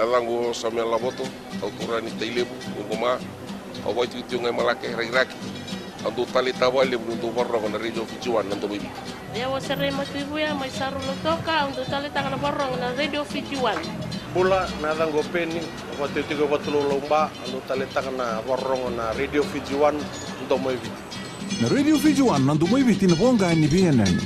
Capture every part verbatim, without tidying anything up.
Yacaqu o Samuel Lavoto, au turaga ni Tailevu, Qoma. Au vakaitikotiko ga i Malake, Rakiraki. Au dau taleitaka vakalevu niu dau vakarorogo na Radio Fiji One, na Domo i Viti. Au o Serei Matuivuya mai Saru, Lautoka, au dau taleitaka na vakarorogo na Radio Fiji One. Bula, na yacaqu o Peni, au vakaitikotiko e Vatulaulau, Ba, au dau taleitaka na vakarorogo na Radio Fiji One, na Domo i Viti. Na Radio Fiji One, na Domo i Viti, na voqa ni veiyanuyanu.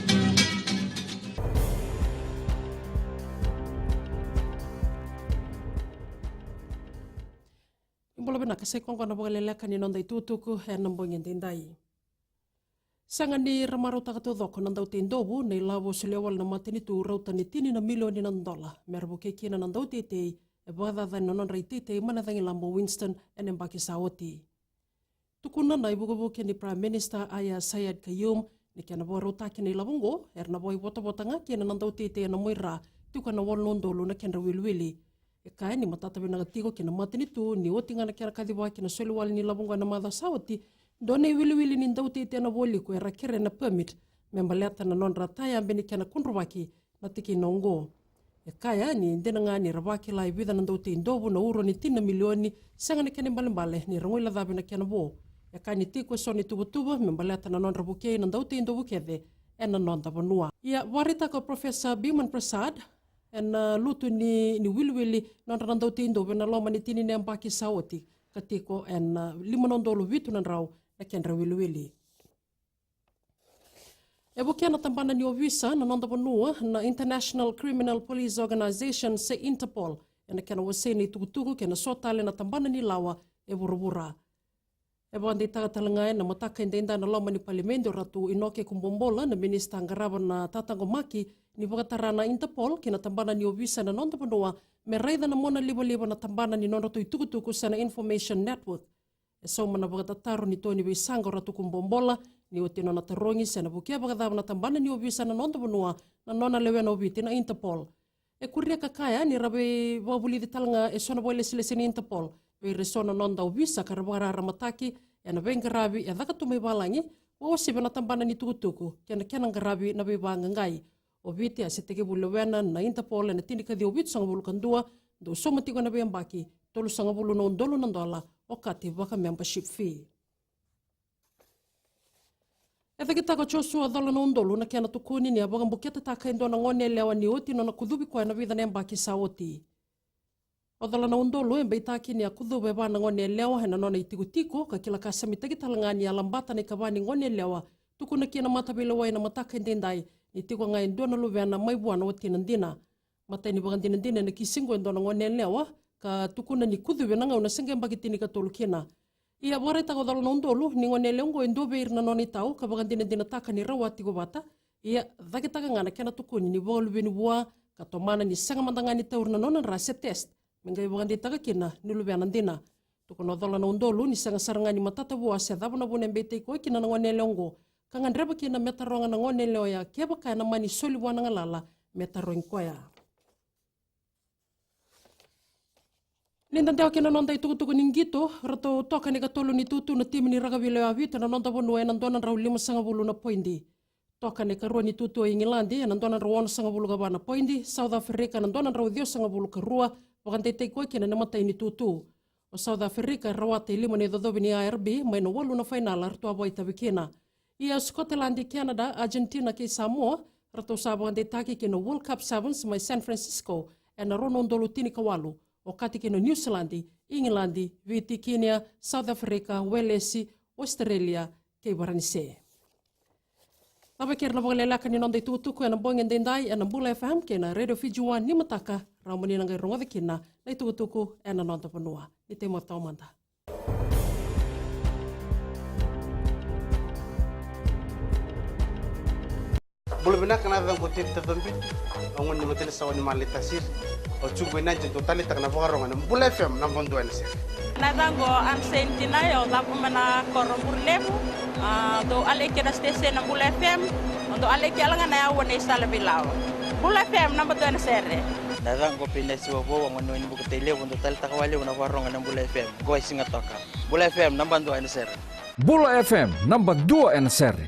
Ni bula vinaka, sa i koya oqo na vakaleleka ni noda itukutuku ena bogi edaidai. Sega ni ra marautaka taucoko na dauteidovu na ilavo solia wale na matanitu rauta ni tini na milioni na dola me ra vukei kina na dauteitei e vakacacani na nodra iteitei mai na cagilaba o Winston ena yabaki sa oti. Tukuna na ivukevuke ni Prime Minister Aiyaz Sayed-Khaiyum ni kena vakarautaki na ilavo oqo era na vakaivotavota ga kina na dauteitei ena Moira, tiko ena walu na udolu na kedra wiliwili. E kaya ni matata vinaka tiko ki na matanitu ni oti ga na kena kacivaki na soli wale ni ilavo oqo ena macawa sa oti, dua na iwiliwili ni dauteitei ena vualiku era kerea na permit me baleta na nodra tayabe ni kena kudruvaki na tikina oqo. E kaya ni dina ga ni ra vakila e vica na dauteidovu na uro ni tini na milioni, sega na kena ibalebale ni ra guilecavi na kena vo. E kaya ni tiko eso na ituvatuva me baleta na nodra vukei na dauteidovu kece ena noda vanua. Ia, vakaraitaka o Professor Biman Prasad, ena lutu ni, ni wiliwili nodra na dauteidovu ena loma ni tini na yabaki sa oti, ka tiko ena lima na udolu vitu na drau na kedra wiliwili. E vukea na tabana ni ovisa na noda vanua na International Criminal Police Organization se Interpol ena kena wasei na itukutuku kei na so tale na tabana ni lawa e vuravura. E vakadeitaka tale ga ena mataka edaidai ena loma ni Palimedi o Ratu Inoke Kubuabola na minisita qarava na tataqomaki ni vakatara na Interpol kei na tabana ni ovisa na noda vanua me raica na mona livaliva na tabana ni nodratou itukutuku se na information network. E sauma na vakatataro ni to ni veisaqa o Ratu Kubuabola ni oti nona tarogi se na vukea vakacava na tabana ni ovisa na noda vanua na nona lewena o Viti na Interpol. E kuria ka kaya ni ra veivakavulici tale ga eso na vakailesilesi ni Interpol vei ira eso na noda ovisa ka ra vakararamataki ena veiqaravi e caka tu mai valagi, vakauasivi na tabana ni tukutuku kei na kena qaravi na veivaqaqai. O Viti a se tekivu lewena na Interpol ena tinikaciwa vitusagavulu ka dua, dau sauma tiko ena veiyabaki tolusagavulu na udolu na dola okati vaka-membership fee. E cakitaka o Joshua Colanaudolu na kena tukuni ni a vakabuketataka e dua na gone yalewa ni oti nona kucuvi koya na vica na yabaki sa oti. O Colanaudolu e beitaki ni a kucuva e va na gone yalewa ena nona itikotiko ka kila ka samitaki tale ga ni a labata na ikava ni gone yalewa, tukuna kina na mataveilewai ena mataka edaidai ni tiko ga e dua na luvena mai vua na watina dina. Matai ni vakadinadina ena kisi oqo e dua na gone yalewa ka tukuna ni kucuvi ena gauna se qai yabaki tinikatolu kina. Ia vakaraitaka o Colanaudolu ni gone yalewa oqo e dua vei ira na nona itau ka vakadinadinataka ni rau a tiko vata. Ia cakitaka ga na kena tukuni ni vakaluveni vua ka tomana ni sega mada ga ni tauri na nona dra se test me qai vakadeitaka kina ni luvena dina. Tukuna o Colanaudolu ni sega sara ga ni matata vua se cava na vuna e beitaki koya kina na gone yalewa oqo, ka gadreva kina me taroga na gone yalewa oya kevaka ena mani soli vua na galala me tarogi koya. Ni da dewa kina noda itukutuku ni qito, ratou toka na ikatolu ni tutu na timi ni rakavi lewe vitu na noda vanua ena dua na drau limasagavulu na poidi. Toka na ikarua ni tutu o Igiladi ena dua na drau onosagavulu ka va na poidi, South Africa ena dua na drau ciwasagavulu ka rua, vakadeitaki koya kina na matai ni tutu. O South Africa e rawata e lima na icocovi ni I R B mai na walu na fainala ratou a vakaitavi kina. Ia Scotland, Canada, Argentina kei Samoa ratou sa vakadeitaki ki na World Cup Sevens mai San Francisco ena rua na udolu tinikawalu, okati kei na New Zealand, Igiladi, Viti, Kenya, South Africa, Welesi, Australia kei Varanise. Cava e keri na vakaleleka ni noda itukutuku ena bogi edaidai ena Bula F M kei na Radio Fiji One ni mataka, rawa moni na qai rogoca kina na itukutuku ena noda vanua. Ni tei mata mada. Bula vinaka, na yacaqu o Tevita Cobi, au gone ni Matanisawa ni Malitasiri. Au tiko i Naija, dau taleitaka na vakarogo na Bula F M naba dua ena sere. Na yacaqu o Ansein Tinai, au cavu mai na koro Burelevu. Au dau aleki na station na Bula F M. Au dau aleki yala ga na yaua ni sala veilawa. Bula F M naba dua ena sere. Na yacaqu o Pinesi Wavou, au gone ni Buka Tailevu, au dau taleitaka vakalevu na vakarogo na Bula F M. Qo e Sigatoka. Bula F M naba dua ena sere. Bula F M naba dua ena sere.